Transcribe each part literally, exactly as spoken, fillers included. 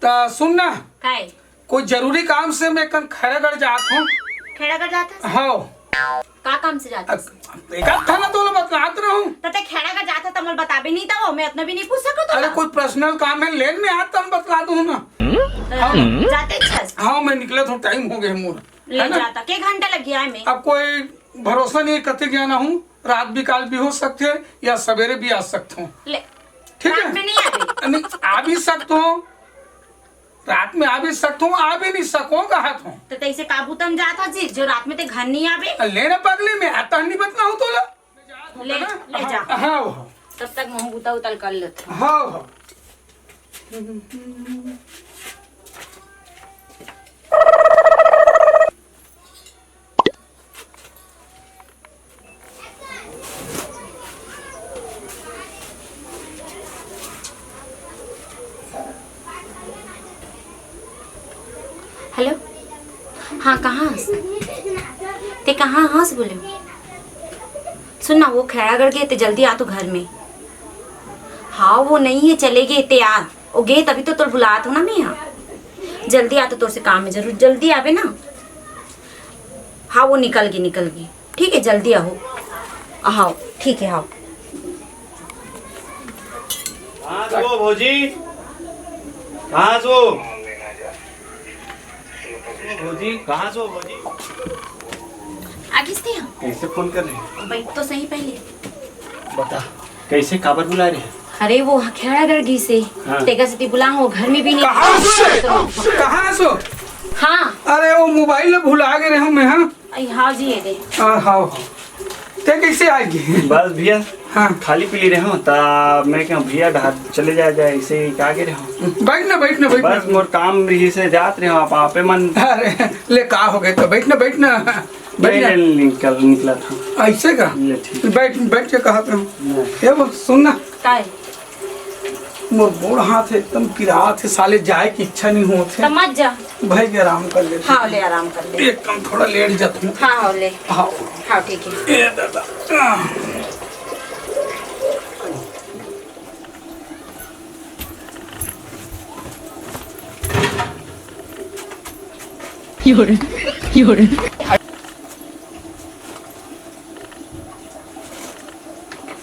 आ, सुन ना, काय? कोई जरूरी काम से मैं कन खैरागढ़ जात हूँ। खैरागढ़ जात हस? हाँ। का काम से जात हस? एक आध थाना तो बतलात रहूँ। त ते खैरागढ़ जात हस त मोला बताबे नहीं त वो, मैं अतना भी नहीं पूछ सकत हूँ अरे ना। कोई पर्सनल काम है, लेन में आता हूँ, बतला दूँ ना। त हाँ। जाते छस? हाँ, मैं निकलत हूँ, टाइम हो गया मोर। ले है ना? जाता। के घंटा लग गया है मैं? अब कोई भरोसा नहीं, कते जाना हूँ, रात भी काल भी हो सकते हैं या सवेरे भी आ सकता हूँ। ले, ठीक रात है? में नहीं आबे? नहीं, आ भी सकता हूँ, रात में आ भी सकता हूँ, आ भी नहीं सकूँ, कहा था। तो तैसे काबू तम जाता जी, जो रात में ते घर नहीं आबे? लेने पगली में आता नहीं बतना हूँ तो ला। ले, ले जा। हाँ, हाँ। तब तक मुँह उता उतल कर लेते। हाँ, हाँ। हेलो, हाँ, कहाँ हस? ते कहाँ हस बोले? सुन ना, वो खैरागढ़ गए, ते जल्दी आ तो घर में। हाँ, वो नहीं है, चले गए, ते आ। ओ गे, तभी तो तोर बुलात हो ना मैं यहाँ। जल्दी आ तो तोर से काम है जरूर, जल्दी आबे ना। हाँ, वो निकल गई, निकल गई। ठीक है, जल्दी आओ। आओ, ठीक है, आओ। कहाँ से हो भौजी? कहाँ से हो? भौजी, कहाँ से हो भौजी? आ किस थे हम? कैसे फोन कर रहे हैं? बैठ तो सही पहले। बता, कैसे काबर बुला रहे हैं? अरे वो खैरागढ़ गई से। हाँ। तेगा से बुलाऊं, वो घर में भी नहीं। कहाँ से? कहाँ से? हाँ। अरे वो मोबाइल भुला गए रहे हूँ मैं, हाँ। आई हाँ जी, ये दे। हाँ, हाँ, हाँ। ते कैसे आ गए? बस भैया, हाँ। खाली पीली रहे हूँ, ता मैं क्या भैया ढार चले जाए जाए, ऐसे ही क्या के रहे हूँ। बैठ ना, बैठ ना, बैठ बस ना। मोर काम रही से जात रहे हूँ, आप आपे मन। अरे, ले का हो गए तो बैठ ना, बैठ ना। बैठ नहीं, ना। नहीं, निकल, निकला था। ऐसे का? ले, ठीक। बैठ, बैठ के कहा था। नहीं। ये वो, सुन ना। काय? मोर गोड़ हाथ एकदम पिरात हे, साले जाए की इच्छा नहीं होत हे। त मत जा। भाई के आराम कर लेते। हाँ, ले आराम कर ले। एकदम थोड़ा लेट जाता हूँ। हाँ, हाँ, ले। हाँ। हाँ, ठीक है। ए दादा।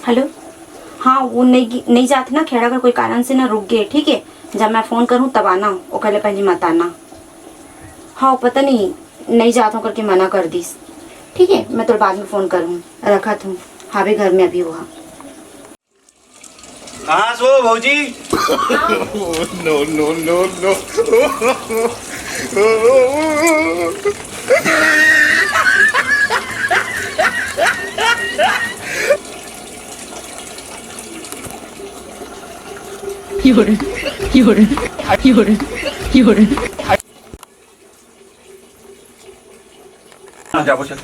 हेलो, हाँ, वो नहीं गि-, नहीं जात ना, खैरागढ़ कोई कारण से ना रुक गए, ठीक है? जब मैं फोन करूँ तब आना, ओकर ले पहले मत आना। हाँ, पता नहीं, नहीं जात हूँ करके मना कर दीस, ठीक है? मैं तोर बाद में फोन करूँ, रखत हूँ, हावे घर में अभी वो। कहाँ से हो भौजी? No, no, no, no। हाँ, जाबो चल।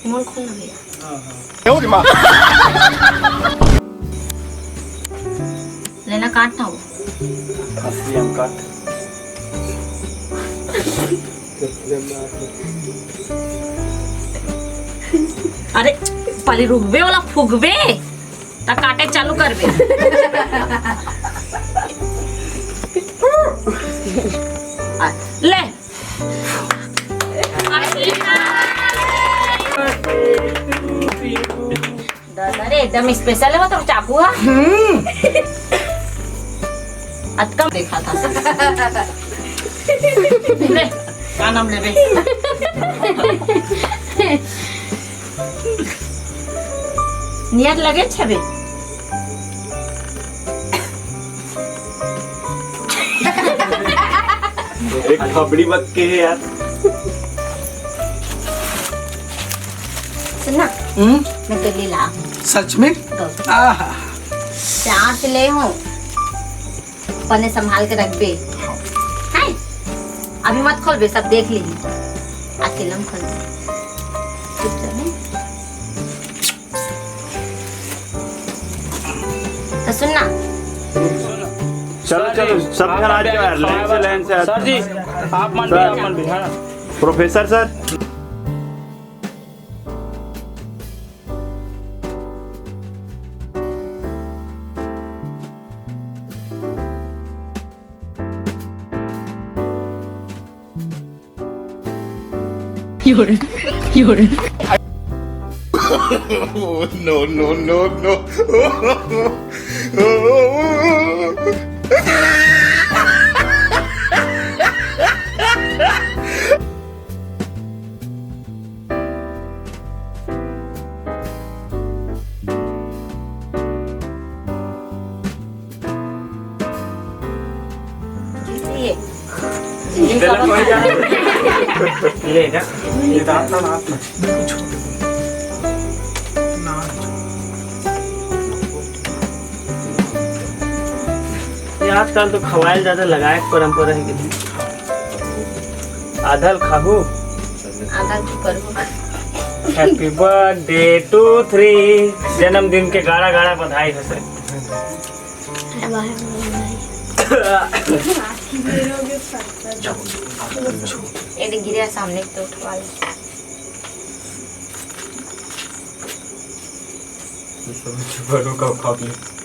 मोर खोल ना भैया। लेना काट ना वो। असली हम काट। अरे, पहले रुकबे वाला फुकबे, त काटे चालू करबे। आ, ले। अरे, एकदम स्पेशल है वो तो चाकू है। हम्म। अतकम देखा था। ले, का नाम लेबे? नियत लगे छबे। एक खबड़ी बक के है यार। सुन ना, हम्म? मैं तो ले ला। सच में? तो। आहा। प्यार से ले हूँ, पन्ने संभाल के रख बे। हैं? अभी मत खोल बे, सब देख ली। अकेला में खोल बे। चुपचाप है। तो सुन ना। चलो, चलो, सब घर आ जाओ यार, लाइन से, लाइन से आ जाओ। सर जी, आप मन भी, आप मन भी, हाँ। Professor sir. No, no, no, no. ये। ले जा। ये दांत ना, दांत ना। ये आजकल तो खवाए ल ज्यादा लगाए के परंपरा हे कि नहीं? आधा ल खाहू। आधा ल चुप करू। Happy birthday to three। जन्मदिन के गाड़ा गाड़ा बधाई हो सर। ये देख गिरे सामने तो उठवा ले। बड़ू का खा ले।